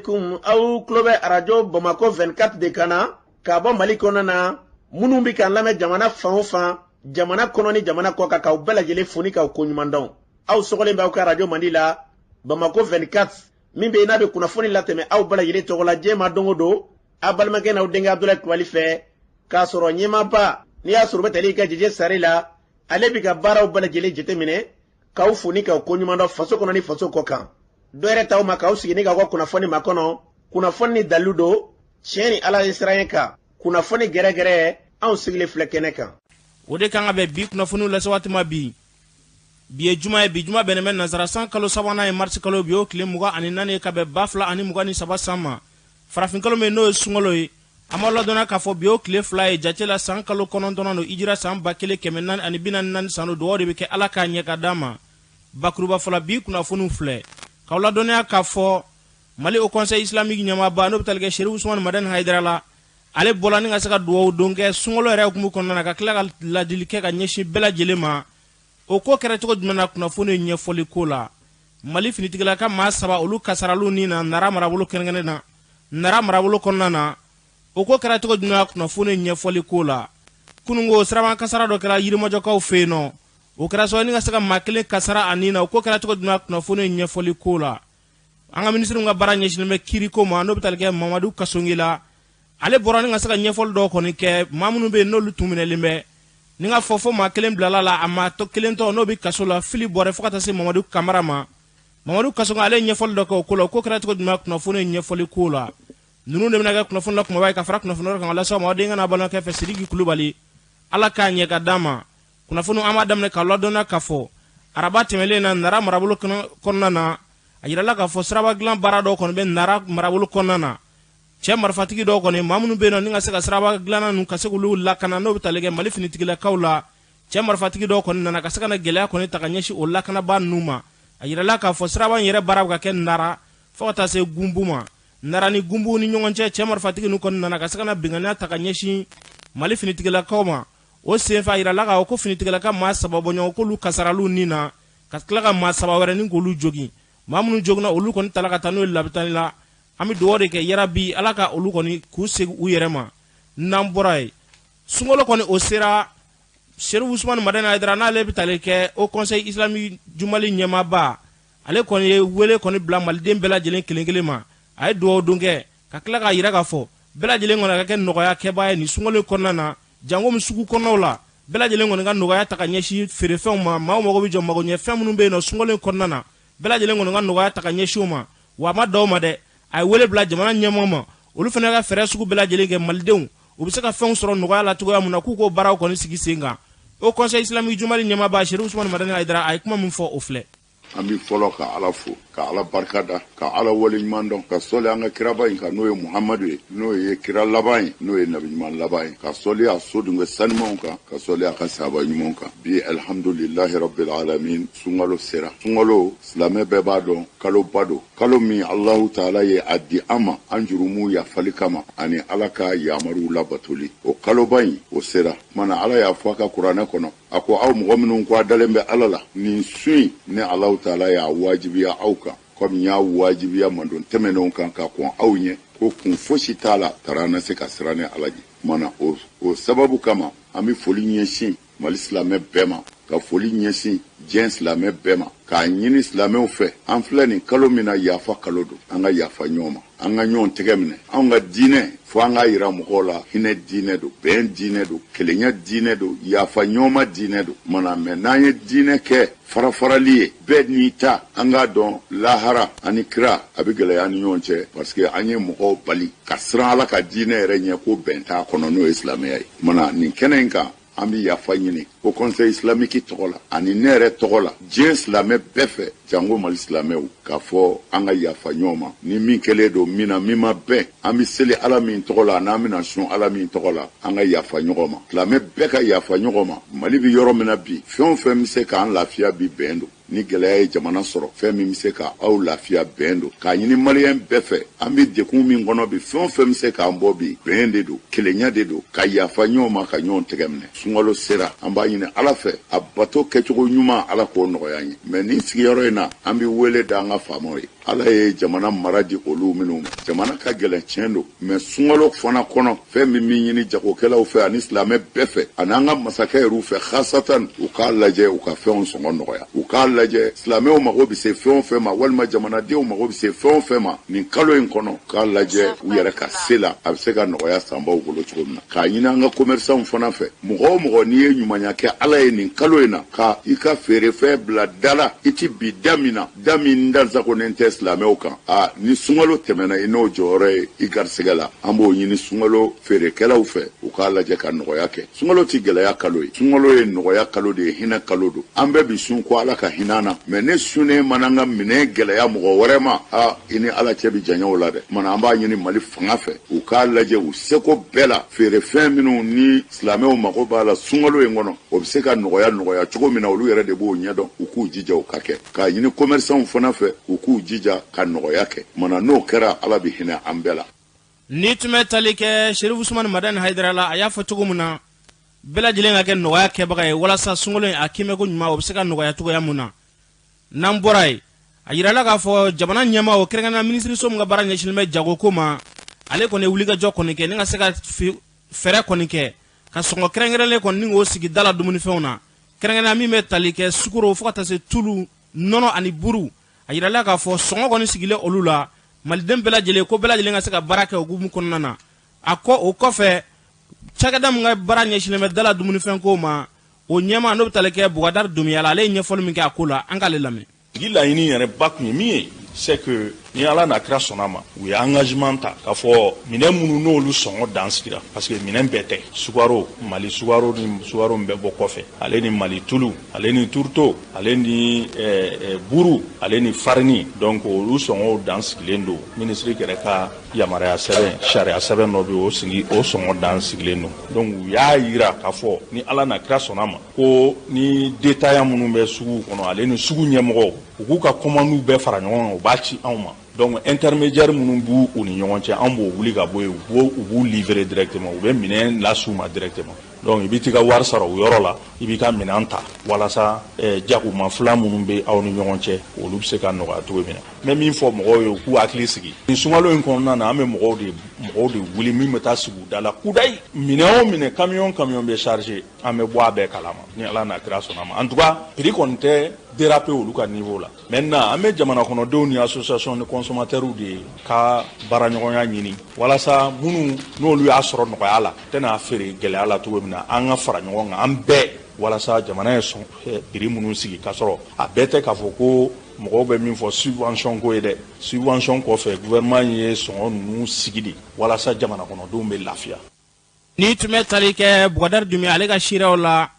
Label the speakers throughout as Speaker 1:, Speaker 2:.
Speaker 1: aleykum. Aw tulo bɛ Arajo Bamakɔ 24 de kan na k'a bɔ Mali kɔnɔna na. Minnu bɛ k'an lamɛn jamana fan o fan, jamana kɔnɔ ni jamana kɔ kan, k'aw bɛɛ lajɛlen fo ni k'aw koɲuman dɔn. Aw sɔgɔlen bɛ aw ka arajo mandi la, Bamakɔ 24, min bɛ yen n'a bɛ kunnafoni latɛmɛ aw bɛɛ lajɛlen tɔgɔ la diɲɛ ma don o don, aw balimakɛ n'aw denkɛ Abudulayi Kulubali fɛ, k'a sɔrɔ ɲɛmaaba n'i y'a sɔrɔ u bɛ tali kɛ Jeje Sare la, ale bɛ ka baaraw bɛɛ lajɛlen jateminɛ, k'aw fo ni k'aw koɲuman dɔn faso kɔnɔ ni faso kɔ kan. Dɔ yɛrɛ t'aw ma k'aw sigi ni k'aw ka kunnafoni makɔnɔ, kunnafoni ni dalilu don, tiɲɛ ni Ala ye siran kan, kunnafoni gɛrɛgɛrɛ, anw sigilen filɛ kɛnɛ kan.
Speaker 2: O de kan ka bɛn bi kunnafoniw lase waati ma bi. Bi ye juma ye, bi juma bɛnnen bɛ nansara san kalo sabanan ye, marisi kalo, bi y'o tile 24 ye ka bɛn 2023 san ma, farafin kalo min n'o ye sunkalo ye. An b'aw ladɔnniya k'a fɔ bi y'o tile 2 ye jate la, san kalo 9nan don, hijira san 1444 san don. Dugawu de bɛ kɛ Ala k'a ɲɛ ka d'an ma. Bakuruba fɔlɔ, bi kunnafoniw filɛ k'aw ladɔnniya k'a fɔ Mali Haut Conseil Islamique ɲɛmaaba, n'o bɛ tali kɛ Serifu Usumani Madani Hayidara la, ale bɔla ni ka se ka dugawu don kɛ sunkalo yɛrɛ hukumu kɔnɔna na, ka tila ka ladili kɛ ka ɲɛsin bɛɛ lajɛlen ma. O ko kɛra cogo jumɛn na? Kunnafoni ɲɛfɔli ko la, Mali finitigila ka maa saba, olu kasaraliw ni na Nara marabolo, kɛrɛnkɛrɛn na Nara marabolo kɔnɔna na. O ko kɛra cogo jumɛn na? Kunnafoni ɲɛfɔli ko la, kununko siraban kasara dɔ kɛra Yirimajɔkaw fɛ yen nɔ, o kɛra sababu ni ka se ka maa kelen kasara a ni na. O ko kɛra cogo jumɛn na? Kunnafoni ɲɛfɔli ko la, an ka minisiri ka baara ɲɛsinnen bɛ kiriko ma, n'o bɛ tali kɛ Mamadu Kasonge la, ale bɔra ni ka se ka ɲɛfɔli dɔw kɔni kɛ. Maa minnu bɛ yen n'olu tun minɛlen bɛ ni ka fɔ fo maa kelen bilala la, a maa tɔ kelen tɔ n'o bɛ kaso la, fili bɔrɛ fo ka taa se Mamadu Kamara ma. Mamadu Kasonge, ale ye ɲɛfɔli dɔ kɛ o ko la. O ko kɛra cogo jumɛn? Kunnafoni ɲɛfɔli ko la, ninnu de bɛna kɛ kunnafoni la kumaba ye ka fara kunnafoni wɛrɛ kan ka lase aw ma aw denkɛ n'a balimakɛ fɛ, Sidiki Kulubali. Ala k'a ɲɛ ka d'an ma. Kunnafoni, an b'a daminɛ k'a ladɔnniya k'a fɔ araba tɛmɛlen na, Nara marabolo kɔnɔna na, a yirala k'a fɔ siraba dilan baara dɔw kɔni bɛ Nara marabolo kɔnɔna na. Cɛ marifatigi dɔw kɔni, maa minnu bɛ yen nɔ ni ka se ka siraba dilanna ninnu ka se k'olu lakana, n'o bɛ tali kɛ Mali finitigilakaw la, cɛ marifatigi dɔw kɔni nana ka se ka na gɛlɛya kɔni ta ka ɲɛsin o lakanabaa ninnu ma. A yirala k'a fɔ siraba in yɛrɛ baara bɛ ka kɛ Nara fo ka taa se Gunbu ma. Nara ni Gunbu ni ɲɔgɔn cɛ, cɛ marifatigi ninnu kɔni nana ka se ka na binkanniya ta ka ɲɛsin Mali finitigilakaw ma. O senfɛ, a yirala k'a fɔ ko finitigilaka maa saba bɔɲɔgɔn k'olu kasaraliw ni na, ka tila ka maa saba wɛrɛ ni k'olu jogin. Maa minnu joginna, olu kɔni tala ka taa n'u ye labitani la. An bɛ dugawu de kɛ yarabi Ala ka olu kɔni k'u segin u yɛrɛ ma. N'an bɔra yen, sunkalo kɔni o sera. Serifu Usumani Madani Hayidara, n'ale bɛ tali kɛ Haut Conseil Islamique du Mali ɲɛmaaba, ale kɔni ye wele kɔni bila maliden bɛɛ lajɛlen kelen kelen ma. A ye dugawu don kɛ ka tila k'a yira k'a fɔ bɛɛ lajɛlen kɔni ka kɛ nɔgɔya kɛbaa ye nin sunkalo kɔnɔna na, janko min sugu kɔnɔnaw la, bɛɛ lajɛlen kɔni ka nɔgɔya ta ka ɲɛsin feerefɛnw ma. Maaw mago bɛ jɔ magoɲɛfɛn minnu bɛ yen nɔ sunkalo kɔnɔna na, bɛɛ lajɛlen kɔni ka nɔgɔya ta ka ɲɛsin o ma. Wa a ma dan o ma dɛ, a ye wele bila jamana ɲɛmɔgɔ ma, olu fana ka fɛɛrɛ sugu bɛɛ lajɛlen kɛ malidenw u bɛ se ka fɛnw sɔrɔ nɔgɔya la cogoya min na, k'u k'o baaraw kɔni sigi sen kan. Haut Conseil Islamique du Mali ɲɛmaaba Serifu Usumani Madani Hayidara, a ye kuma min fɔ, o filɛ.
Speaker 3: An bɛ fɔlɔ ka Ala fo, ka Ala barika da, ka Ala waleɲuman dɔn, ka sɔli an ka kiraba in kan, n'o ye Muhamadu ye, n'o ye kira laban ye, n'o ye nabiɲuman laban ye, ka sɔli a sodenkɛ sanumanw kan, ka sɔli a ka sahaba ɲumanw kan. Bi, alhamdulilahi rabbil alamin, sunkalo sera. Sunkalo, silamɛ bɛɛ b'a dɔn, kaloba don, kalo min Alahu taala ye a di an ma an jurumuw yafali kama ani Ala ka yamaruw labatoli. O kaloba in, o sera. Tuma na Ala y'a fɔ a ka kuranɛ kɔnɔ, a ko aw mɔgɔ minnu ko a dalen bɛ Ala la, nin sun in ne Alahu taala y'a wajibiya aw kan komi n y'a wajibiya mandon tɛmɛnenw kan ka kɔn aw ɲɛ, ko kun fosi t'a la tara na se ka siran ne Ala ɲɛ. Tuma na o sababu kama, an bɛ foli ɲɛsin Mali silamɛ bɛɛ ma, ka foli ɲɛsin diɲɛ silamɛ bɛɛ ma, k'a ɲini silamɛw fɛ, an filɛ nin kalo min na, yafa kalo don, an ka yafa ɲɔgɔn ma, an ka ɲɔgɔn tɛgɛ minɛ. Anw ka diinɛ, fo an k'a yira mɔgɔw la, hinɛ diinɛ don, bɛn diinɛ don, kelenya diinɛ don, yafa ɲɔgɔn ma diinɛ don. Mana mɛ n'an ye diinɛ kɛ farafarali ye, bɛɛ n'i ta, an k'a dɔn lahara ani kira a bɛ gɛlɛya ni ɲɔgɔn cɛ, parce que an ye mɔgɔw bali ka siran Ala ka diinɛ yɛrɛ ɲɛ ko bɛn t'a kɔnɔ, n'o ye silamɛya ye. Mana nin kɛnɛ in kan, an bɛ yafa ɲini Haut Conseil Islamique tɔgɔ la ani ne yɛrɛ tɔgɔ la, diɲɛ silamɛ bɛɛ fɛ, janko Mali silamɛw, k'a fɔ an ka yafa ɲɔgɔn ma ni min kɛlen don min na min ma bɛn. An bɛ seli Ala min tɔgɔ la, n'an bɛna sun Ala min tɔgɔ la, an ka yafa ɲɔgɔn ma. Silamɛ bɛɛ ka yafa ɲɔgɔn ma. Mali bɛ yɔrɔ min na bi, fɛn o fɛn bɛ se k'an lafiya bi, bɛn don. Ni gɛlɛya ye jamana sɔrɔ, fɛn min bɛ se ka aw lafiya, bɛn don. K'a ɲini maliyɛn bɛɛ fɛ, an bɛ degun min kɔnɔ bi, fɛn o fɛn bɛ se k'an bɔ bi, bɛn de don, kelenya de don, ka yafa ɲɔgɔn ma, ka ɲɔgɔn tɛgɛ minɛ. Sunkalo sera, an b'a ɲini Ala fɛ, a bato kɛcogo ɲuman, Ala k'o nɔgɔya an ye. Mais nin sigiyɔrɔ in na, an bɛ wele da an ka faamaw ye. Ala ye jamana mara di olu minnu ma. Jamana ka gɛlɛn, tiɲɛ don, mais sunkalo fana kɔnɔ, fɛn min bɛ ɲini jagokɛlaw fɛ ani silamɛ bɛɛ fɛ ani an ka masakɛ yɛrɛw fɛ khasatan, u k'a lajɛ u ka fɛnw sɔngɔ nɔgɔya, u k'a lajɛ silamɛw mago bɛ se fɛn o fɛn ma walima jamanadenw mago bɛ se fɛn o fɛn ma nin kalo in kɔnɔ, k'a lajɛ u yɛrɛ ka se la, a bɛ se ka nɔgɔya sanbaw bolo cogo min na. K'a ɲini an ka commerçants fana fɛ, mɔgɔ o mɔgɔ n'i ye ɲumanya kɛ Ala ye nin kalo in na, ka i ka feerefɛn bila da la i ti bi da min na, da min dansagonnen tɛ silamɛw kan, a ni sunkalo tɛmɛna, i n'o jɔyɔrɔ ye i garisɛgɛ la. An b'o ɲini sunkalo feerekɛlaw fɛ, u k'a lajɛ ka nɔgɔya kɛ. Sunkalo ti gɛlɛya kalo ye, sunkalo ye nɔgɔya kalo de ye, hinɛ kalo don. An bɛɛ bi sun ko Ala ka hinɛ an na, mais ne sunnen mana n ka minɛn gɛlɛya mɔgɔ wɛrɛ ma, a i ni Ala cɛ bi janya o la dɛ. Mana an b'a ɲini Mali fanga fɛ, u k'a lajɛ u seko bɛɛ la, feerefɛn minnu ni silamɛw mago b'a la sunkalo in kɔnɔ, o bɛ se ka nɔgɔya nɔgɔya cogo min na, olu yɛrɛ de b'o ɲɛdɔn, u k'u jija o ka kɛ. K'a ɲini commerçants fana fɛ, u k'u jija ka nɔgɔya kɛ. Mana n'o kɛra, Ala bɛ hinɛ an bɛɛ la.
Speaker 2: Ni tun bɛ tali kɛ Serifu Usumani Madani Hayidara la, a y'a fɔ cogo min na, bɛɛ lajɛlen ka kɛ nɔgɔya kɛbaga ye walasa sunkalo in a kiimɛko ɲuman, o bɛ se ka nɔgɔya cogoya mun na. N'an bɔra yen, a yirala k'a fɔ jamana ɲɛmaaw, kɛrɛnkɛrɛnnenya minisiriso min ka baara ɲɛsinnen bɛ jagoko ma, ale kɔni ye wulikajɔ kɔni kɛ ni ka se ka fɛɛrɛ kɔni kɛ ka sɔngɔ kɛrɛnkɛrɛnlen kɔni ni k'o sigi da la dumunifɛnw na, kɛrɛnkɛrɛnnenya min bɛ tali kɛ sukaro fo ka taa se tulu, nɔnɔ ani buru. A yirala k'a fɔ sɔngɔ kɔni sigilen olu la, maliden bɛɛ lajɛlen ko bɛɛ lajɛlen ka se ka baara kɛ o hukumu kɔnɔna na. A ko o kɔfɛ, cakɛda min ka baara ɲɛsinnen bɛ da la dumunifɛnko ma, o ɲɛmaa, n'o bɛ tali kɛ Bukadari Dunbiya la, ale ye ɲɛfɔli min kɛ a ko la, an k'ale lamɛn.
Speaker 4: Sigi laɲini yɛrɛ ba tun ye min ye, c'est que ni Ala n'a kira sɔnna ma, u ye engagement ta k'a fɔ minɛn minnu n'olu sɔngɔ dan sigira, parce que minɛn bɛɛ tɛ, sukaro, Mali sukaro ni sukaro min bɛ bɔ kɔfɛ, ale ni Mali tulu, ale ni tourteau, ale ni buru, ale ni farini, donc olu sɔngɔw dan sigilen don. Minisiri yɛrɛ ka yamaruya sɛbɛn, sariya sɛbɛn dɔ bɛ yen, o sigi o sɔngɔ dan sigilen don. Donc u y'a yira k'a fɔ ni Ala n'a kira sɔnna ma, ko ni détaillant minnu bɛ sugu kɔnɔ, ale ni sugu ɲɛmɔgɔw, u k'u ka commandes bɛɛ fara ɲɔgɔn kan, u b'a ci anw ma. Donc intermédiaire minnu b'u u ni ɲɔgɔn cɛ, an b'o wuli ka bɔ yen, u b'u livrer directement, u bɛ minɛn las'u ma directement. Donc i bɛ t'i ka wari sara o yɔrɔ la, i b'i ka minɛn ta, walasa jagoma fila minnu bɛ aw ni ɲɔgɔn cɛ, olu bɛ se ka nɔgɔya cogo min na. N bɛ min fɔ mɔgɔw ye, u k'u hakili sigi nin sunkalo in kɔnɔna na, an bɛ mɔgɔw de wuli min bɛ taa sigi u da la kudayi. Minɛn o minɛn, camion camion bɛ charger, an bɛ bɔ a bɛɛ kalama ni Ala n'a kira sɔnna ma. En tout cas, prix kɔni tɛ déraper olu ka niveau la. Maintenant, an bɛ jamana kɔnɔdenw ni association de consommateurs de ka baaraɲɔgɔnya ɲini, walasa minnu n'olu y'a sɔrɔ nɔgɔya la tɛna feere gɛlɛya la cogo min na, an ka fara ɲɔgɔn kan an bɛɛ, walasa jamana ye sɔn prix minnu sigi, k'a sɔrɔ a bɛɛ tɛ k'a fɔ ko mɔgɔw bɛ min fɔ subvention ko ye dɛ. Subvention kɔfɛ, gouvernement ye sɔngɔ ninnu sigi de walasa jamana kɔnɔdenw bɛ lafiya.
Speaker 2: Ni tun bɛ tali kɛ Bukadari Dunbiya, ale ka seereyaw la,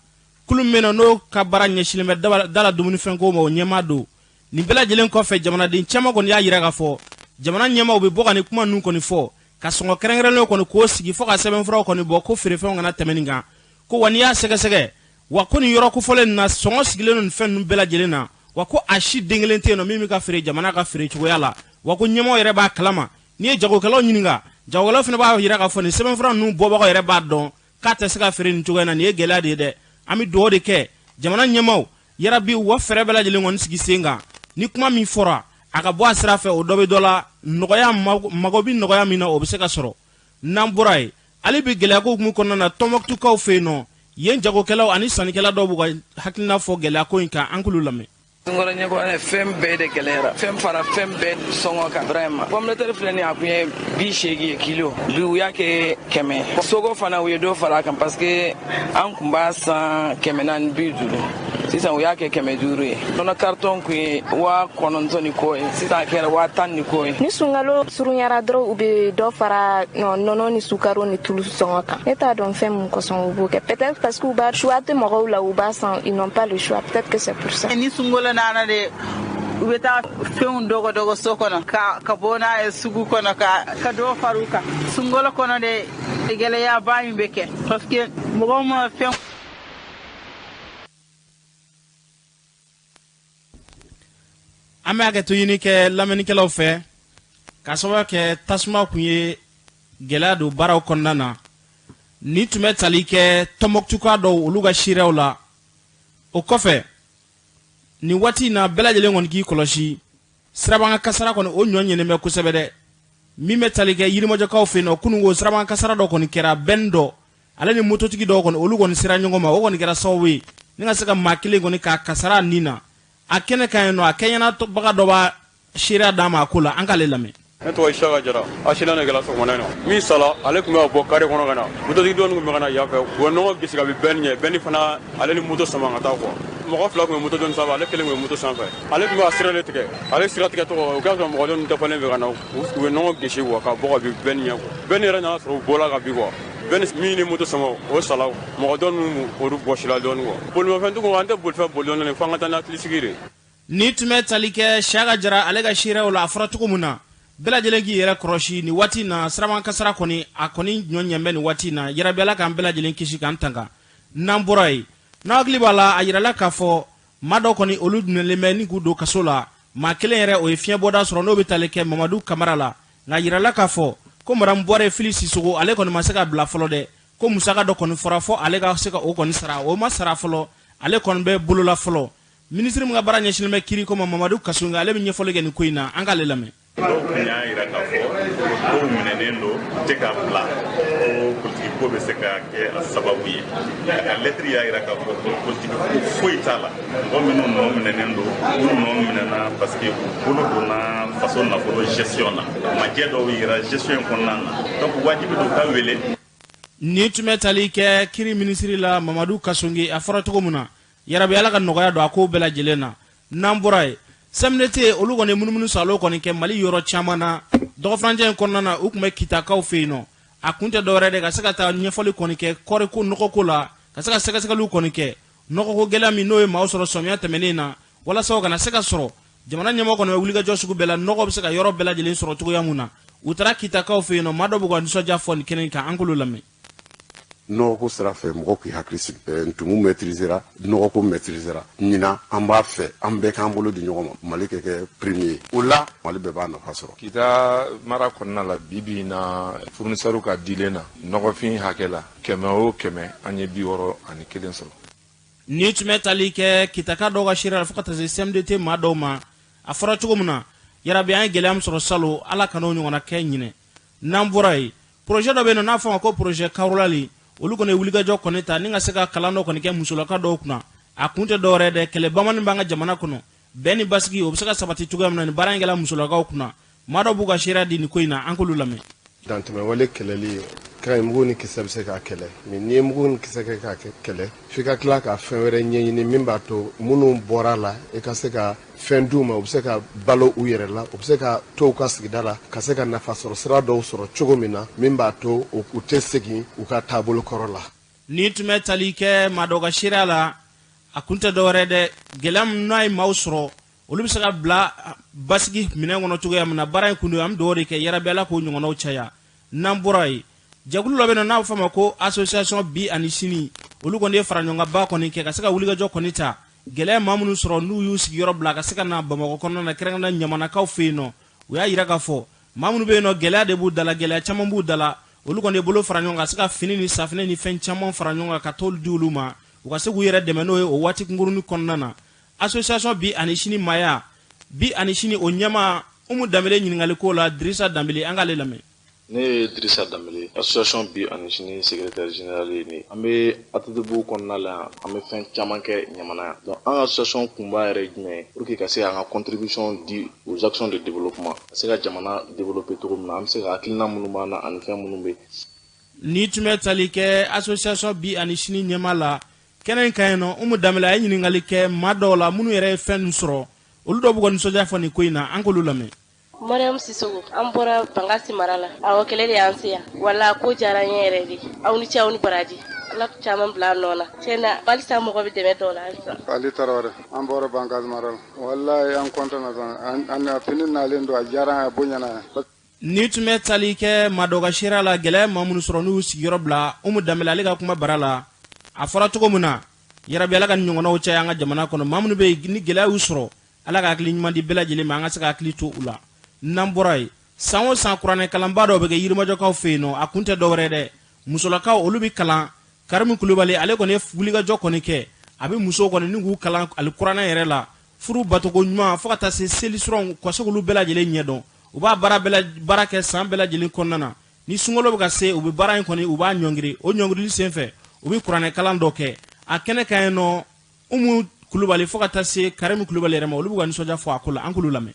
Speaker 2: kulu min bɛ n'o ka baara ɲɛsinnen bɛ da la dumunifɛnko ma, o ɲɛmaa don. Nin bɛɛ lajɛlen kɔfɛ, jamanaden caman kɔni y'a jira k'a fɔ jamana ɲɛmaaw bɛ bɔ ka nin kuma ninnu kɔni fɔ, ka sɔngɔ kɛrɛnkɛrɛnlen kɔni k'o sigi, fo ka sɛbɛnfuraw kɔni bɔ ko feerefɛnw kana tɛmɛ nin kan, ko wa n'i y'a sɛgɛsɛgɛ wa, ko nin yɔrɔ kofɔlen nin na, sɔngɔ sigilen don nin fɛn ninnu bɛɛ lajɛlen na, wa ko a si den kelen tɛ yen nɔ min bɛ ka feere jamana ka feere cogoya la, wa ko ɲɛmaaw yɛrɛ b'a kalama. N'i ye jagokɛlaw ɲininka, jagokɛlaw fana b'a jira k'a fɔ nin sɛbɛnfura ninnu bɔbagaw yɛrɛ b'a dɔn k'a tɛ se ka feere nin cogoya in na. Nin ye gɛlɛya de ye dɛ. An bɛ dugawu de kɛ jamana ɲɛmaaw yarabi, u ka fɛɛrɛ bɛɛ lajɛlen kɔni sigi sen kan, ni kuma min fɔra, a ka bɔ a sira fɛ, o dɔ bɛ dɔ la nɔgɔya, mago bɛ nɔgɔya min na, o bɛ se ka sɔrɔ. N'an bɔra yen, hali bi gɛlɛya ko hukumu kɔnɔna na, Tɔnbɔkutukaw fɛ yen nɔ, yen jagokɛlaw ani sannikɛla dɔw b'u ka hakilina fɔ gɛlɛya ko in kan, an k'olu lamɛn.
Speaker 5: Sunkalo ɲɛkɔrɔ, fɛn bɛɛ de gɛlɛyara, fɛn fara fɛn bɛɛ sɔngɔ kan vraiment. Pomme de terre filɛ nin ye, a kun ye 80 ye kilo, bi u y'a kɛ 100. Sogo fana, u ye dɔ fara a kan, parce que an kun b'a san 450, sisan u y'a kɛ 500 ye. Nɔnɔ carton kun ye 9000 ni kɔ ye, sisan a kɛra 10,000 ni kɔ ye.
Speaker 6: Ni sunkalo surunyara dɔrɔn, u bɛ dɔ fara nɔnɔ ni sukaro ni tulu sɔngɔ kan. Ne t'a dɔn fɛn mun kosɔn u b'o kɛ, peut-être parce que u b'a choix tɛ mɔgɔw la, u b'a san, ils n'ont pas le choix, peut-être que c'est pour ça.
Speaker 7: Ni sunkalo nana de, u bɛ taa fɛnw dɔgɔ so kɔnɔ ka bɔ n'a ye sugu kɔnɔ ka dɔ far'u kan. Sunkalo kɔnɔ de, gɛlɛyaba in bɛ kɛ, parce que mɔgɔw ma fɛn.
Speaker 2: An bɛ hakɛto ɲini kɛ lamɛnnikɛlaw fɛ, ka sababu kɛ tasuma kun ye gɛlɛya don baaraw kɔnɔna na. Ni tun bɛ tali kɛ Tɔnbɔkutuka dɔw, olu ka seereyaw la. O kɔfɛ, nin waati in na, bɛɛ lajɛlen kɔni k'i kɔlɔsi. Sirabakan kasara kɔni o ɲɔ ɲɛnen bɛ kosɛbɛ dɛ. Min bɛ tali kɛ Yirimajɔkaw fɛ yen nɔ, kununko sirabakan kasara dɔ kɔni kɛra bɛn dɔ ale ni mototigi dɔw kɔni, olu kɔni sera ɲɔgɔn ma. O kɔni kɛra sababu ye ni ka se ka maa kelen kɔni k'a kasara nin na a kɛnɛ kan yen nɔ. A kɛɲɛnabaga dɔ b'a seereya d'a ma a ko la, an k'ale lamɛn.
Speaker 8: Ne tɔgɔ Isaka Jara. Accident de kɛra sɔgɔmada in na. Min sala, ale tun bɛ ka bɔ carré kɔnɔ ka na. Mototigi dɔɔni tun bɛ ka na yan fɛ, u ye ɲɔgɔn gisi ka bin bɛn ɲɛ. Bɛn fana, ale ni moto sama ka taa quoi. Mɔgɔ fila tun bɛ moto dɔɔni sanfɛ, ale kelen tun bɛ moto sanfɛ. Ale tun bɛ ka sira de tigɛ. Ale sira tigɛ tɔgɔ, o k'a sɔrɔ mɔgɔ dɔɔni dafalen bɛ ka na. U ye ɲɔgɔn gisi quoi, ka bɔ ka bin bɛn ɲɛ quoi. Bɛn yɛrɛ nana sɔrɔ u bɔla ka bin quoi. Bɛn min ni moto sama, o sala. Mɔgɔ dɔɔni, olu bɔsila dɔɔni quoi. Bolimafɛntigiw, an tɛ bolifɛn boli dɔɔni, fo an ka taa ni hakilisigi de.
Speaker 2: Ni tun bɛ tali kɛ Siyaka Jara ale ka seereyaw la, a fɔra cogo min na, bɛɛ lajɛlen k'i yɛrɛ kɔlɔsi nin waati in na. Sirabakan kasara kɔni, a kɔni ɲɔ ɲɛ bɛ nin waati in na. Yarabi Ala k'an bɛɛ lajɛlen kisi k'an tanga. N'an bɔra yen, n'aw hakili b'a la, a yirala k'a fɔ maa dɔ kɔni, olu minɛlen bɛ ni k'u don kaso la. Maa kelen yɛrɛ, o ye fiɲɛbɔda sɔrɔ, n'o bɛ tali kɛ Mamadu Kamara la. Nka yirala k'a fɔ ko Madame Buware Fili Sisogo, ale kɔni ma se ka bila fɔlɔ dɛ. Ko musaka dɔ kɔni fɔra fɔ ale ka se ka o kɔni sara, o ma sara fɔlɔ, ale kɔni bɛ bolola fɔlɔ. Minisiri min ka baara ɲɛsinnen bɛ kiiri ko ma, Mamadu Kassogué, ale bɛ ɲɛfɔli kɛ nin ko in na, an k'ale lamɛn.
Speaker 9: Dɔw tun y'a jira k'a fɔ ko dɔw minɛnen don, u tɛ ka bila, ko politiki ko bɛ se ka kɛ a sababu ye. A ka lɛtiri y'a jira k'a fɔ ko politiki ko foyi t'a la. Mɔgɔ minnu nɔ minɛnen don, olu nɔ minɛna parce que u bolo donna faso nafolo gestion na. Majɛ dɔw yira gestion in kɔnɔna na, donc wajibi don ka wele.
Speaker 2: Nin tun bɛ tali kɛ kiiri minisiri la, Mamadu Kassogué. A fɔra cogo min na, yarabi Ala ka nɔgɔya don a ko bɛɛ lajɛlen na. N'an bɔra yen, CMDT, olu kɔni munumunu salo kɔni kɛ Mali yɔrɔ caman na dɔgɔfurancɛ in kɔnɔna na. U tun bɛ Kitakaw fɛ yen nɔ. A kun tɛ dɔwɛrɛ de, ka se ka taa ɲɛfɔli kɔni kɛ kɔɔriko nɔgɔko la, ka se ka sɛgɛsɛgɛliw kɔni kɛ nɔgɔko gɛlɛya min n'o ye maaw sɔrɔ sɔmiya tɛmɛnen na, walasa o kana se ka sɔrɔ. Jamana ɲɛmɔgɔ kɔni bɛ wulikajɔ sugu bɛɛ la, nɔgɔ bɛ se ka yɔrɔ bɛɛ lajɛlen sɔrɔ cogoya mun na. U taara Kitakaw fɛ yen nɔ. Maa dɔ b'u ka nisɔndiya fɔ nin kɛnɛ kan, an k'olu lamɛn.
Speaker 10: Nɔgɔko sira fɛ, mɔgɔ k'i hakili sigi. Ntumu maîtrisera, nɔgɔko maîtrisera. Ɲinan, an b'a fɛ an bɛɛ k'an bolo di ɲɔgɔn ma, Mali kɛ kɛ premier. O la, Mali bɛɛ b'a nafa sɔrɔ.
Speaker 11: Kita mara kɔnɔna la, bi bi in na, fournisseur ka dilen na nɔgɔfin hakɛ la, 100 o 100, an ye 61 sɔrɔ.
Speaker 2: Ni tun bɛ tali kɛ Kitaka dɔw ka seereya la, fo ka taa se CMDT maa dɔw ma, a fɔra cogo min na, yarabi an ye gɛlɛya min sɔrɔ salon, Ala kan'o ɲɔgɔnna kɛ ɲinɛ. N'an bɔra yen, projet dɔ bɛ yen nɔ n'a fɔ a ma ko projet Kawulali. Olu kɔni ye wulikajɔ kɔni ta ni ka se ka kalan dɔ kɔni kɛ musolaka dɔw kunna. A kun tɛ dɔwɛrɛ dɛ, kɛlɛ bamani b'an ka jamana kɔnɔ, bɛn ni basigi, o bɛ se ka sabati cogoya min na. Nin baara in kɛla musolakaw kunna. Maa dɔ b'u ka seereya di nin ko in na, an k'olu lamɛn.
Speaker 12: Dantɛmɛwale kɛlɛli ka ɲi. Mugu ni kisɛ bɛ se k'a kɛlɛ, mais n'i ye mugu ni kisɛ kɛ k'a kɛlɛ, f'i ka tila ka fɛn wɛrɛ ɲɛɲini min b'a to minnu bɔra la, i ka se ka fɛn d'u ma, u bɛ se ka balo u yɛrɛ la, u bɛ se ka to u ka sigida la, ka se ka nafa sɔrɔ sira dɔw sɔrɔ cogo min na, min b'a to u tɛ segin u ka taabolo kɔrɔ la.
Speaker 2: Ni tun bɛ tali kɛ maa dɔ ka seereya la, a kun tɛ dɔwɛrɛ dɛ, gɛlɛya min n'a ye maaw sɔrɔ, olu bɛ se ka bila basigi minɛn kɔnɔ cogoya min na. Baara in kun don, an bɛ dugawu de kɛ, yarabi Ala k'o ɲɔgɔnnaw caya. N'an bɔra yen, jɛkulu dɔ bɛ yen nɔ n'a bɛ fɔ a ma ko association bi ani sini, olu kɔni ye fara ɲɔgɔnkanba kɔni kɛ ka se ka wulikajɔ kɔni ta gɛlɛya maa minnu sɔrɔ n'u y'u sigiyɔrɔ bila ka se ka na Bamakɔ kɔnɔna na, kɛrɛnkɛrɛnnenya Ɲamanakaw fɛ yen nɔ. U y'a jira k'a fɔ maa minnu bɛ yen nɔ, gɛlɛya de b'u da la, gɛlɛya caman b'u da la. Olu kɔni ye bolo fara ɲɔgɔn kan ka se ka fini ni safinɛ ni fɛn caman fara ɲɔgɔn kan ka t'olu di olu ma, u ka se k'u yɛrɛ dɛmɛ n'o ye o waati kunkurunin kɔnɔna na. Association bi ani sini maaya, bi ani sini, o ɲɛmaa Umu Danbele ɲininkali ko la, Dirisa Danbele, an k'ale lamɛn.
Speaker 13: Ne ye Dirisa Danbele, association bi ani sini secrétaire général ye. Ne an bɛ ATTBugu kɔnɔna la yan, an bɛ fɛn caman kɛ Ɲamana yan. Donc an ka association kunba yɛrɛ ye jumɛn ye? Pour que ka se k'an ka contribution di aux actions de développement, ka se ka jamana développer cogo min na, an bɛ se ka hakilina minnu b'an na ani fɛn minnu bɛ.
Speaker 2: Ni tun bɛ tali kɛ association bi ani sini ɲɛmaa la kɛnɛ in kan yen nɔ, Umu Danbele, a ye ɲininkali kɛ maa dɔw la minnu yɛrɛ ye fɛn ninnu sɔrɔ. Olu dɔw b'u ka nisɔndiya fɔ nin ko in na, an k'olu lamɛn.
Speaker 14: Mariam Sisoko, an bɔra Bankasi mara la. Awɔ, kɛlɛ de y'an se yan. Wala ko diyara n ye yɛrɛ de. Aw ni ce, aw ni baraji. Ala caman bila a nɔ na. Tiɲɛ na, halisa mɔgɔ bɛ dɛmɛ dɔw la halisa.
Speaker 15: Ali Tarawele, an bɔra Bankasi mara la. Walayi, an content na. An fini nalen don, a diyara an ye, a bonyana.
Speaker 2: Ni tun bɛ tali kɛ maa dɔ ka seereya la, gɛlɛya maa minnu sɔrɔ n'u y'u sigiyɔrɔ bila, Umu Danbele ale ka kuma bara la, a fɔra cogo min na, yarabi Ala ka nin ɲɔgɔnnaw caya an ka jamana kɔnɔ. Maa minnu bɛ yen ni gɛlɛya y'u sɔrɔ, Ala ka hakili ɲuman di bɛɛ lajɛlen ma, an ka se ka hakili to u la. N'an bɔra yen, san o san, kuranɛ kalanba dɔw bɛ kɛ Yirimajɔkaw fɛ yen nɔ. A kun tɛ dɔwɛrɛ dɛ, musolakaw, olu bɛ kalan. Karimu Kulubali, ale kɔni ye wulikajɔ kɔni kɛ, a bɛ musow kɔni ni k'u kalan alikuranɛ yɛrɛ la. furu batoko ɲuman fo ka taa se seli suranw ka se k'olu bɛɛ lajɛlen ɲɛdɔn. U b'a baara kɛ san bɛɛ lajɛlen kɔnɔna na. Ni sunkalo bɛ ka se, u bɛ baara in kɔni, u b'a ɲɔngiri. O ɲɔngirili senfɛ, u bɛ kuranɛkalan dɔ kɛ a kɛnɛ kan yen nɔ. Umu Kulubali fo ka taa se Karimu Kulubali yɛrɛ ma, olu b'u ka nisɔndiya fɔ a ko la. An k'olu lamɛn.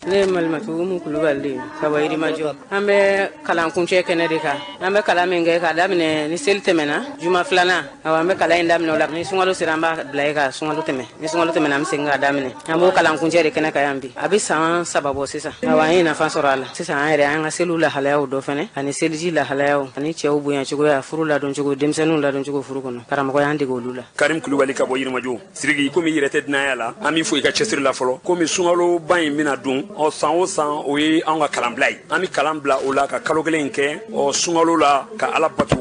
Speaker 16: Ne ye Malimatu Umu Kulubali de ye ka bɔ Yirimajɔ. An bɛ kalan kuncɛ kɛnɛ de kan. An bɛ kalan min kɛ k'a daminɛ ni seli tɛmɛna juma filanan, awɔ, an bɛ kalan in daminɛ o la. Ni sunkalo sera, an b'a bila yen ka sunkalo tɛmɛ. Ni sunkalo tɛmɛna, an bɛ segin k'a daminɛ. An b'o kalan kuncɛ de kɛnɛ kan yan bi. A bɛ san 3 bɔ sisan. Awɔ, an ye nafa sɔrɔ a la. Sisan an yɛrɛ an ka seliw lahalayaw dɔ fɛnɛ, ani seliji lahalayaw, ani cɛw bonya cogoya, furu ladon cogo, denmisɛnninw ladon cogo furu kɔnɔ. Karamɔgɔ y'an dege olu la.
Speaker 17: Karim Kulubali ka bɔ Yirimajɔ. Sidiki, komi i yɛrɛ tɛ dunanya la, an b'i fo i ka cɛsiri la fɔlɔ. Komi sunkaloba in bɛna don, ɔ san o san, o ye anw ka kalanbila ye. An bɛ kalan bila o la ka kalo kelen kɛ ɔ sunkalo la ka Ala bato.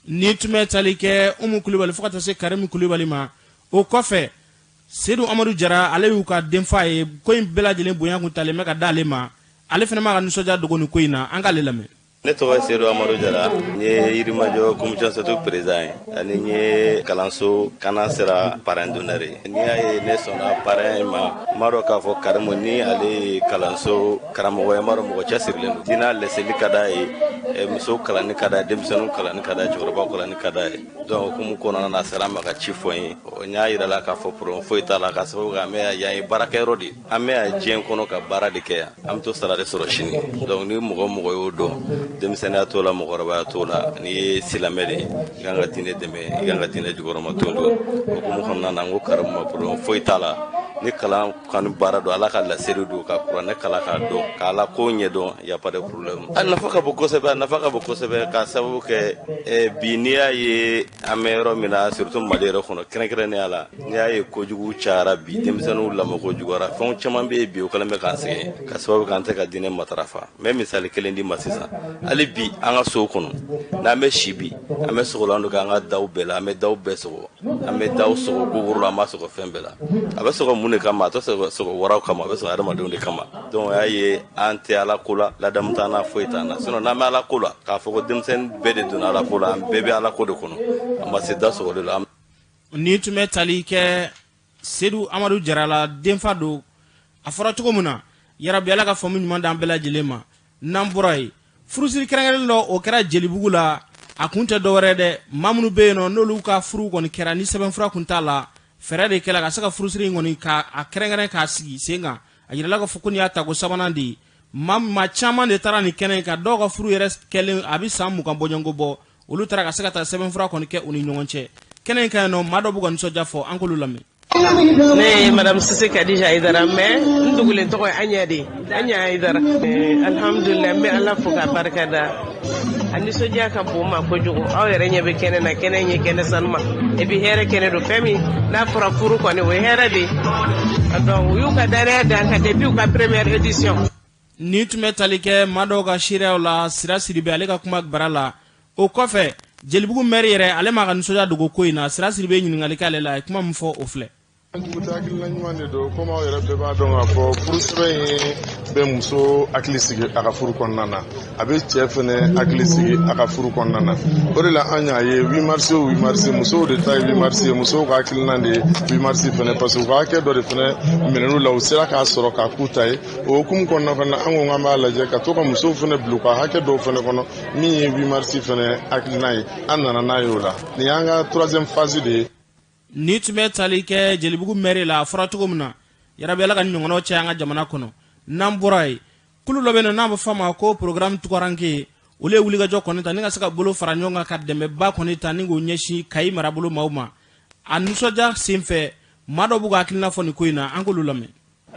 Speaker 2: Ni tun bɛ tali kɛ Umu Kulubali fo ka taa se Karimu Kulubali ma. O kɔfɛ, Sedu Amadu Jara, ale y'u ka denfa ye. Ko in bɛɛ lajɛlen bonya kun talen bɛ ka d'ale ma. Ale fana m'a ka nisɔndiya dogo nin ko in na. An k'ale lamɛn.
Speaker 18: Ne tɔgɔ ye Sedu Amadu Jara, n ye Yirimajɔ commission surtout président ye, ani n ye kalanso kana sira parrain d'honneur ye. N'i y'a ye ne sɔnna parrain in ma, n b'a dɔn k'a fɔ Karimu ni ale ye kalanso karamɔgɔ ye, n b'a dɔn mɔgɔ cɛsirilen don. Diinɛ lɛseli ka d'a ye, muso kalanni ka d'a ye, denmisɛnninw kalanni ka d'a ye, cɛkɔrɔbaw kalanni ka d'a ye. Donc hukumu kɔnɔna na, a sera n ma ka ci fɔ n ye. N y'a yira la k'a fɔ problème foyi t'a la, k'a sababu kɛ an bɛ yan ye baarakɛyɔrɔ de ye. An bɛ yan diɲɛ kɔnɔ ka baara de kɛ yan, an bɛ to sara de sɔrɔ sini. Donc ni mɔgɔ mɔgɔ y'o dɔn, denmisɛnninya t'o la, mɔgɔkɔrɔbaya t'o la, n'i ye silamɛ de ye, i kan ka diinɛ dɛmɛ, i kan ka diinɛ jukɔrɔma ton don. O hukumu kɔnɔna na, n ko Karimu ma problème foyi t'a la. Ni kalan kanu baara don, Ala ka laseli don, ka kuranɛ kalan k'a dɔn, ka Ala ko ɲɛdɔn, y a pas de problème. A nafa ka bon kosɛbɛ, a nafa ka bon kosɛbɛ, k'a sababu kɛ bi n'i y'a ye an bɛ yɔrɔ min na, surtout Mali yɛrɛ kɔnɔ kɛrɛnkɛrɛnnenya la, n'i y'a ye kojugu cayara bi, denmisɛnninw lamɔko juguyara, fɛnw caman bɛ yen bi o kɛlen bɛ k'an sɛgɛn, ka sababu kɛ an tɛ ka diinɛ matarafa. N bɛ misali kelen d'i ma sisan. Hali bi an ka sow kɔnɔ, n'an bɛ si bi, an bɛ sɔgɔlan dɔ kɛ an ka daw bɛɛ la, an bɛ daw bɛɛ sɔgɔ, an bɛ daw sɔgɔ gogoro la, an b'a sɔgɔ fɛn bɛɛ la. A bɛ sɔgɔ mun de kama? A tɛ sɔgɔ waraw kama, a bɛ sɔgɔ adamadenw de kama. Donc o y'a ye an tɛ Ala ko la, ladamu t'an na, foyi t'an na. Sinon n'an bɛ Ala ko la, k'a fɔ ko denmisɛnnin bɛɛ de donna Ala ko la, an bɛɛ bɛ Ala ko de kɔnɔ, an ma se da sɔgɔli la.
Speaker 2: Ni tun bɛ tali kɛ Sedu Amadu Jara la, denfa don. A fɔra cogo min na, yarabi Ala ka faamu ɲuman d'an bɛɛ lajɛlen ma. N'an bɔra yen, furusiri kɛrɛnkɛrɛnnen dɔ, o kɛra Jelibugu la. A kun tɛ dɔwɛrɛ dɛ, maa minnu bɛ yen nɔ n'olu ka furu kɔni kɛra ni sɛbɛnfura kun t'a la, fɛɛrɛ de kɛla ka se ka furusiri in kɔni k'a kɛrɛnkɛrɛn k'a sigi sen kan. A yirala k'a fɔ ko nin y'a tako sabanan de ye. Maa caman de taara nin kɛnɛ in kan. Dɔw ka furu yɛrɛ kɛlen a bɛ san 20 bɔɲɔgɔnko bɔ, olu taara ka se ka taa sɛbɛnfura kɔni kɛ u ni ɲɔgɔn cɛ kɛnɛ in kan yen nɔ. Maa dɔ b'u ka nisɔndiya fɔ, an k'olu lamɛn.
Speaker 5: Ne ye madame Sise Kadija Ayidara, mais n dugulen tɔgɔ ye Aɲa de, Aɲa Ayidara. Alhamdulillah, n bɛ Ala fo k'a barika da. A nisɔndiya ka bon ma kojugu. Aw yɛrɛ ɲɛ bɛ kɛnɛ na, kɛnɛ in ye kɛnɛ sanuma, et puis hɛrɛ kɛnɛ don. Fɛn min n'a fɔra furu kɔni, o ye hɛrɛ de ye. Donc u y'u ka danaya d'an kan depuis u ka première édition.
Speaker 2: Ni tun bɛ tali kɛ maa dɔw ka seereyaw la, Sira Sidibe ale ka kuma bara la. O kɔfɛ, Jelibugu maire yɛrɛ, ale m'a ka nisɔndiya dogo ko in na. Sira Sidibe ɲininkali k'ale la, a ye kuma min fɔ, o filɛ.
Speaker 19: Dugutigi hakilina ɲuman de don. Komi aw yɛrɛ bɛɛ b'a dɔn k'a fɔ furu sɛbɛn in bɛ muso hakili sigi a ka furu kɔnɔna na, a bɛ cɛ fɛnɛ hakili sigi a ka furu kɔnɔna na. O de la an y'a ye 8 mars o 8 mars, musow de ta ye 8 mars ye, musow ka hakilina de ye 8 mars fɛnɛ, parce que u ka hakɛ dɔ de fɛnɛ minɛn'u la, u sera k'a sɔrɔ k'a k'u ta ye. O hukumu kɔnɔna fana, an ko k'an b'a lajɛ ka to ka musow fɛnɛ bila u ka hakɛ dɔw fɛnɛ kɔnɔ, min ye 8 mars fɛnɛ hakilina ye, an nana n'a ye o la. Nin y'an ka troisième phase de ye.
Speaker 2: Ni tun bɛ tali kɛ Jelibugu maire la, a fɔra cogo min na, yarabi Ala ka nin ɲɔgɔnnaw caya an ka jamana kɔnɔ. N'an bɔra yen, kulu dɔ bɛ yen nɔ n'a bɛ fɔ a ma ko programme Tukaranke, olu ye wulikajɔ kɔni ta ni ka se ka bolo fara ɲɔgɔn kan ka dɛmɛba kɔni ta ni k'o ɲɛsin Kayi marabolo maaw ma. A nisɔndiya senfɛ, maa dɔw b'u ka hakilina fɔ nin ko in na, an k'olu lamɛn.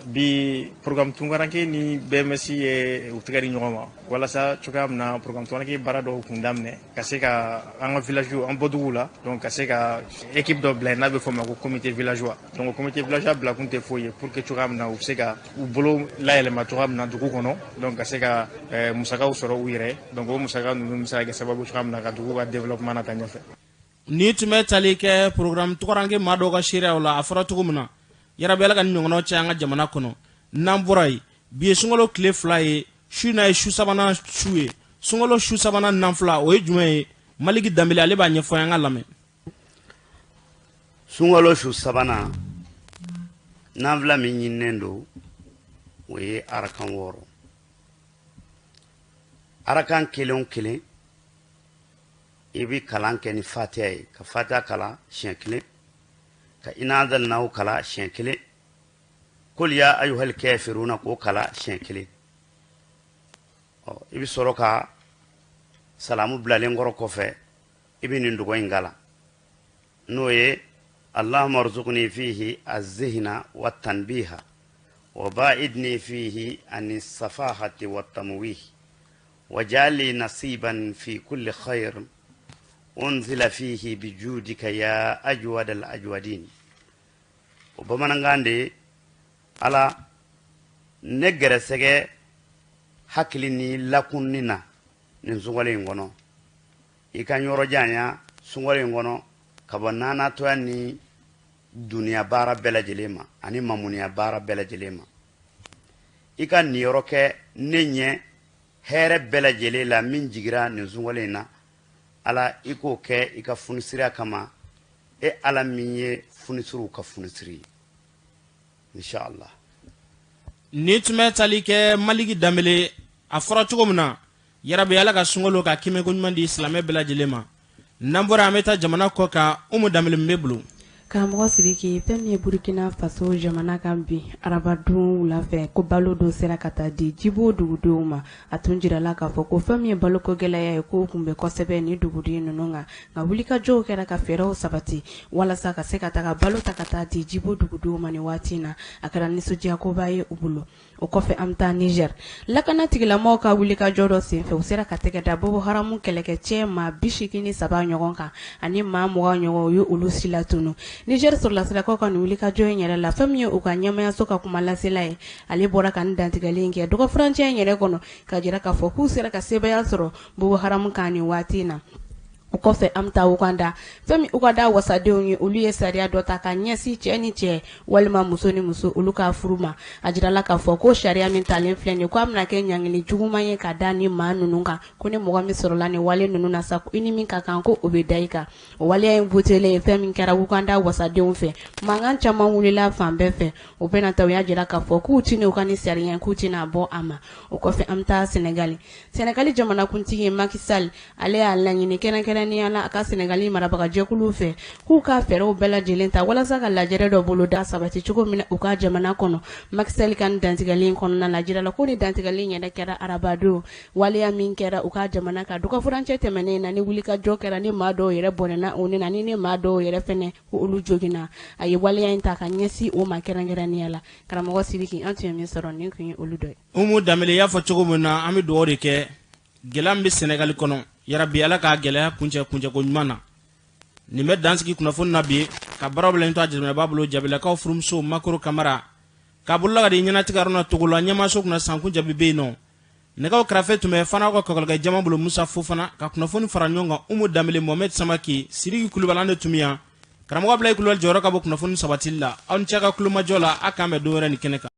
Speaker 20: Bi programme Tunkaranke ni BMS ye u tɛgɛ di ɲɔgɔn ma walasa cogoya min na programme Tunkaranke baara dɔw kun daminɛ ka se ka an ka village, an bɔduguw la, donc ka se ka équipe dɔ bila yen n'a bɛ fɔ o ma ko comité villageois. Donc comité villageois bila kun tɛ foyi ye pour que cogoya min na u bɛ se ka u bolo layɛlɛma cogoya min na dugu kɔnɔ, donc ka se ka musakaw sɔrɔ u yɛrɛ, donc o musaka ninnu bɛ se ka kɛ sababu cogoya min na ka dugu ka développement na taa ɲɛfɛ.
Speaker 2: Ni tun bɛ tali kɛ programme Tunkaranke maa dɔw ka seereyaw la, a fɔra cogo min na, yarabi Ala ka nin ɲɔgɔnnaw caya an ka jamana kɔnɔ. N'an bɔra yen, bi ye sunkalo tile 2 ye, su n'a ye su sabanan su ye. Sunkalo su sabanan nanfila, o ye jumɛn ye? Maliki Danbele ale b'a ɲɛfɔ an ka lamɛn.
Speaker 21: Sunkalo su sabanan Nafila min ɲininen don, o ye arakan 6. Arakan kelen o kelen, i bɛ kalan kɛ ni fatiya ye, ka fatiya kalan siɲɛ kelen, ka ina anzalnahu kalan siɲɛ kelen, kul ya ayuhal kafiruna k'o kalan siɲɛ kelen. I bɛ sɔrɔ ka salamu bilalen kɔrɔ kɔfɛ, i bɛ nin duga in kalan, n'o ye allahumma rzuqni fihi azihna wa tanbiha wa ba'idni fihi ani safahati wa tamwih waj'alli nasiban fi kulli khair unzila fihi bijudika ya ajwad al ajwadin. O bamanankan de ye, Ala ne gɛrɛsɛgɛ hakili ni lakunni na nin sunkalo in kɔnɔ, i ka n yɔrɔ janya sunkalo in kɔnɔ ka bɔ nanatɔya ni duniya baara bɛɛ lajɛlen ma ani mamuniya baara bɛɛ lajɛlen ma. I ka niyɔrɔ kɛ ne ɲɛ hɛrɛ bɛɛ lajɛlen la min jigira nin sunkalo in na. Ala, i k'o kɛ i ka funisiriya kama, e Ala min ye funisiriw ka funisiri ye, inshallah.
Speaker 2: Nin tun bɛ tali kɛ Maliki Danbele. A fɔra cogo min na, yarabi Ala ka sunkalo ka kimɛko ɲuman di silamɛ bɛɛ lajɛlen ma. N'an bɔra, an bɛ taa jamana kɔ kan. Umu Danbele, min bɛ bolo?
Speaker 22: Karamɔgɔ Sidiki, fɛn min ye Burkina Faso jamana kan bi arabadon wula fɛ, ko balo dɔ sera ka taa di Jibo dugudenw ma. A tun jirala k'a fɔ ko fɛn min ye baloko gɛlɛya ye, k'o tun bɛ kosɛbɛ ni duguden ninnu kan, nka wulikajɔw kɛra ka fɛɛrɛw sabati walasa ka se ka taga balo ta ka taa di Jibo dugudenw ma. Nin waati in na, a kɛra nisɔndiyakoba ye u bolo. O kɔfɛ, an bɛ taa Niger. Lakana tigilamɔgɔw ka wulikajɔ dɔ senfɛ, u sera ka tɛgɛ da Boko Haram kɛlɛkɛcɛ maa 83 ɲɔgɔn kan ani maa 20 ɲɔgɔn, u ye olu si latunu. Niger sɔrɔlasilakaw ka nin wulikajɔ in yɛrɛ la, fɛn min ye u ka ɲɛmayaso ka kuma lasela ye, ale bɔra ka nin dantigɛli in kɛ dɔgɔfurancɛ in yɛrɛ kɔnɔ, ka jira k'a fɔ k'u sera ka sebaaya sɔrɔ Boko Haram kan nin waati in na. O kɔfɛ, an bɛ taa Uganda. Fɛn min Uganda wasadenw ye, olu ye sariya dɔ ta ka ɲɛsin cɛ ni cɛ walima muso ni muso, olu ka furu ma. A jirala k'a fɔ ko sariya min talen filɛ nin, ko a bɛna kɛ ɲangili juguman ye ka da ni maa ninnu kan, ko ni mɔgɔ min sɔrɔla ni wale ninnu na sa, ko i ni min ka kan, ko o bɛ da i kan. O waleya in votelen, fɛn min kɛra Uganda wasadenw fɛ, mankan caman wulila fan bɛɛ fɛ. O bɛna ta, u y'a jira k'a fɔ k'u tɛna u ka ni sariya, k'u tɛna bɔ a ma. O kɔfɛ, an bɛ taa Senegali. Senegali jamanakuntigi Macky Sall, ale y'a laɲini kɛrɛnkɛrɛnnenya la a ka Senegali marabagajɛkulu fɛ, k'u ka fɛɛrɛw bɛɛ lajɛlen ta walasa ka lajɛrɛ dɔ boloda sabati cogo min na u ka jamana kɔnɔ. Macky Sall ka nin dantigɛli in kɔnɔna la, jirala ko ni dantigɛli in yɛrɛ kɛra arabadon, waleya min kɛra u ka jamana kan dɔgɔfurancɛ tɛmɛnen na, ni wulikajɔ kɛra, ni maa dɔw yɛrɛ bɔnɛna u ni na, ni maa dɔw yɛrɛ fɛnɛ ko olu joginna, a ye waleya in ta ka ɲɛsin o ma kɛrɛnkɛrɛnnenya la. Karamɔgɔ Sidiki, an tun ye min sɔrɔ, nin tun ye olu dɔ ye.
Speaker 2: Umu Danbele, y'a fɔ cogo min na, an bɛ dugawu de kɛ gɛlɛya min bɛ Sɛnɛgali kɔnɔ, yarabi Ala k'a gɛlɛya kuncɛ kuncɛko ɲuman na. Nin bɛ dansigi kunnafoni na bi, ka baaraw bila to a jateminɛbaa bolo, Jabilakaw furumuso Makoro Kamara, k'a bolola ka di ɲɛnatigɛ Aruna Togola ɲɛmaaso kunna. Sankun Jaabi bɛ yen nɔ. Nɛgɛw karafe tun bɛ Fana ka kɔkɔlikɛ jama bolo, Musa Fofana, ka kunnafoni fara ɲɔgɔn kan, Umu Danbele, Mohamed Samake, Sidiki Kulubali, an de tun bɛ yan. Karamɔgɔ Abulayi Kulubali jɔyɔrɔ ka bɔ kunnafoni sabatili la. Aw ni ce ka kulomajɔ la. A k'an bɛn don wɛrɛ nin kɛnɛ kan.